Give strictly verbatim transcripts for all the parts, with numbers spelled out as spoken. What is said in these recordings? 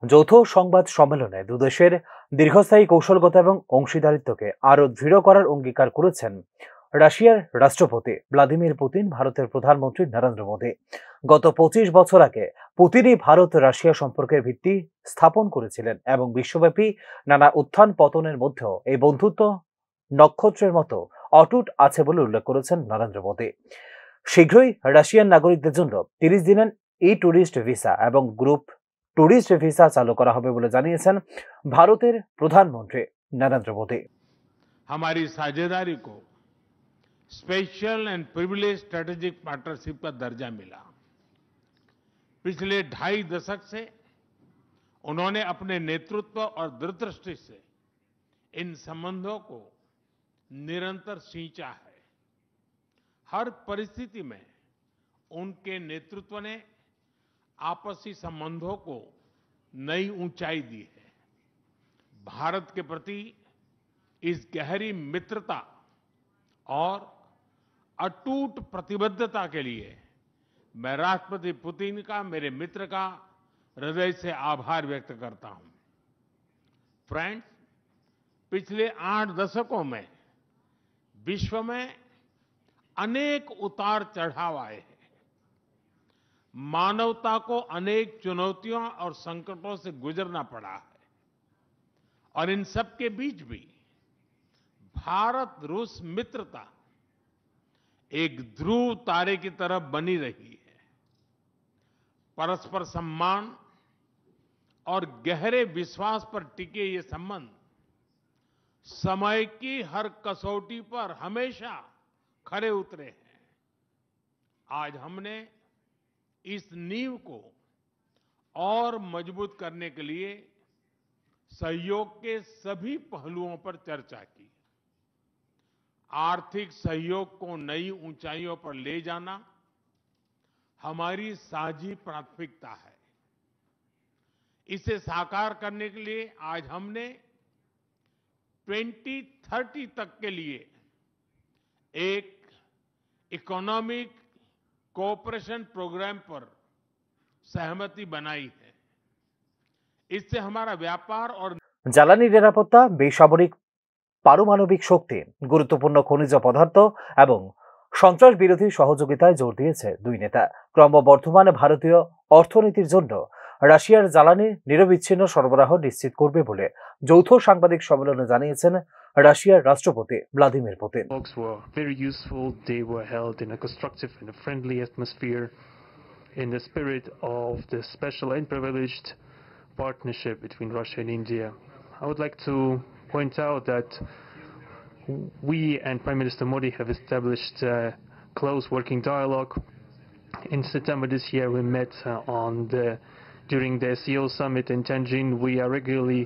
যৌথ সংবাদ সম্মেলনে দুদেশের দীর্ঘস্থায়ী কৌশলগত এবং অংশীদারিত্বকে আরও দৃঢ় করার অঙ্গীকার করেছেন রাশিয়ার রাষ্ট্রপতি ভ্লাদিমির পুতিন, ভারতের প্রধানমন্ত্রী নরেন্দ্র মোদী। গত পঁচিশ বছর আগে পুতিনই ভারত রাশিয়া সম্পর্কের ভিত্তি স্থাপন করেছিলেন এবং বিশ্বব্যাপী নানা উত্থান পতনের মধ্যেও এই বন্ধুত্ব নক্ষত্রের মতো অটুট আছে বলে উল্লেখ করেছেন নরেন্দ্র মোদী। শীঘ্রই রাশিয়ান নাগরিকদের জন্য তিরিশ দিনের ই ট্যুরিস্ট ভিসা এবং গ্রুপ ট্যুরিস্ট ভিসা চালু করা হবে বলে জানিয়েছেন ভারতের প্রধানমন্ত্রী নরেন্দ্র মোদী। हमारी साझेदारी को special and privilege strategic partnership का दर्जा मिला। पिछले ढाई दशक से उन्होंने अपने नेतृत्व और दूरदृष्टि से इन संबंधों को निरंतर सींचा है। हर परिस्थिति में उनके नेतृत्व ने आपसी संबंधों को नई ऊंचाई दी है। भारत के प्रति इस गहरी मित्रता और अटूट प्रतिबद्धता के लिए मैं राष्ट्रपति पुतिन का, मेरे मित्र का हृदय से आभार व्यक्त करता हूं। फ्रेंड्स, पिछले आठ दशकों में विश्व में अनेक उतार चढ़ाव आए हैं। मानवता को अनेक चुनौतियों और संकटों से गुजरना पड़ा है, और इन सब के बीच भी भारत रूस मित्रता एक ध्रुव तारे की तरह बनी रही है। परस्पर सम्मान और गहरे विश्वास पर टिके ये संबंध समय की हर कसौटी पर हमेशा खरे उतरे हैं। आज हमने इस नींव को और मजबूत करने के लिए सहयोग के सभी पहलुओं पर चर्चा की। आर्थिक सहयोग को नई ऊंचाइयों पर ले जाना हमारी साझी प्राथमिकता है। इसे साकार करने के लिए आज हमने ट्वेंटी थर्टी तक के लिए एक इकोनॉमिक कोऑपरेशन प्रोग्राम पर सहमति बनाई है। इससे हमारा व्यापार और জ্বালানি নিরাপত্তা, বেসামরিক পারমাণবিক শক্তি, গুরুত্বপূর্ণ খনিজ পদার্থ এবং সন্ত্রাস বিরোধী সহযোগিতায় জোর দিয়েছে দুই নেতা। ক্রমবর্ধমান ভারতীয় অর্থনীতির জন্য রাশিয়ার জ্বালানি নিরবিচ্ছিন্ন সরবরাহ নিশ্চিত করবে বলে যৌথ সাংবাদিক সম্মেলনে জানিয়েছেন রাশিয়ার রাষ্ট্রপতি Vladimir Putin. Talks were very useful. They were held in a constructive and a friendly atmosphere in the spirit of the special and privileged partnership between Russia and India. I would like to point out that we and Prime Minister Modi have established a close working dialogue. In September this year, we met uh, on the during the S C O summit in Tianjin. We are regularly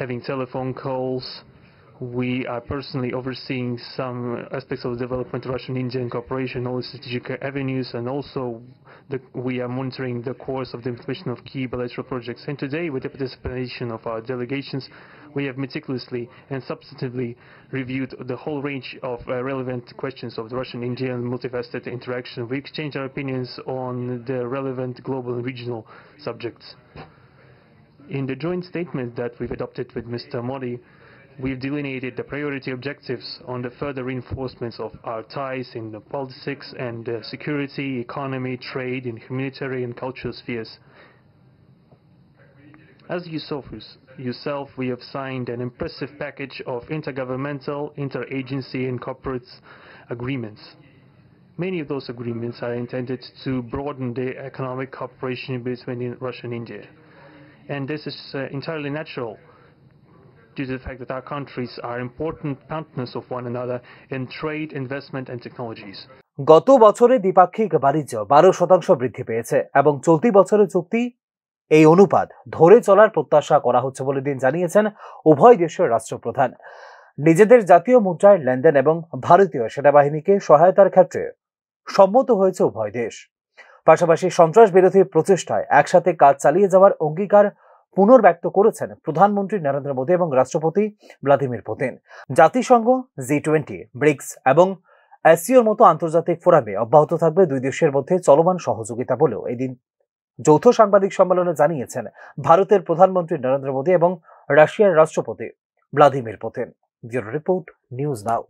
having telephone calls. We are personally overseeing some aspects of development of Russian-Indian cooperation, all strategic avenues, and also the, we are monitoring the course of the implementation of key bilateral projects. And today, with the participation of our delegations, we have meticulously and substantively reviewed the whole range of uh, relevant questions of the Russian-Indian multifaceted interaction. We exchanged our opinions on the relevant global and regional subjects. In the joint statement that we've adopted with Mister Modi, we've delineated the priority objectives on the further reinforcements of our ties in the politics and uh, security, economy, trade, in humanitarian and cultural spheres. As you saw yourself, we have signed an impressive package of intergovernmental, interagency, and corporate agreements. Many of those agreements are intended to broaden the economic cooperation between Russia and India. And this is uh, entirely natural due to the fact that our countries are important partners of one another in trade, investment, and technologies. গত বছরে দ্বিপাক্ষিক বাণিজ্য বারো শতাংশ বৃদ্ধি পেয়েছে এবং চলতি বছরের চুক্তি এই অনুপাত ধরে চলার প্রত্যাশা করা হচ্ছে বলে দিন জানিয়েছেন উভয় দেশের রাষ্ট্রপ্রধান। নিজেদের জাতীয় মুদ্রায় লেনদেন এবং ভারতীয় সেনাবাহিনীকে সহায়তার ক্ষেত্রে সম্মত হয়েছে উভয় দেশ। পাশাপাশি সন্ত্রাস বিরোধী প্রচেষ্টায় একসাথে কাজ চালিয়ে যাওয়ার অঙ্গীকার পুনর্ব্যক্ত করেছেন প্রধানমন্ত্রী নরেন্দ্র মোদী এবং রাষ্ট্রপতি ভ্লাদিমির পুতিন। জাতিসংঘ, জি টোয়েন্টি, ব্রিক্স এবং এসসিওর মতো আন্তর্জাতিক ফোরামে অব্যাহত থাকবে দুই দেশের মধ্যে চলমান সহযোগিতা বলেও এদিন যৌথ সাংবাদিক সম্মেলনে জানিয়েছেন ভারতের প্রধানমন্ত্রী নরেন্দ্র মোদী এবং রাশিয়ার রাষ্ট্রপতি Vladimir Putin. Bureau report, news now.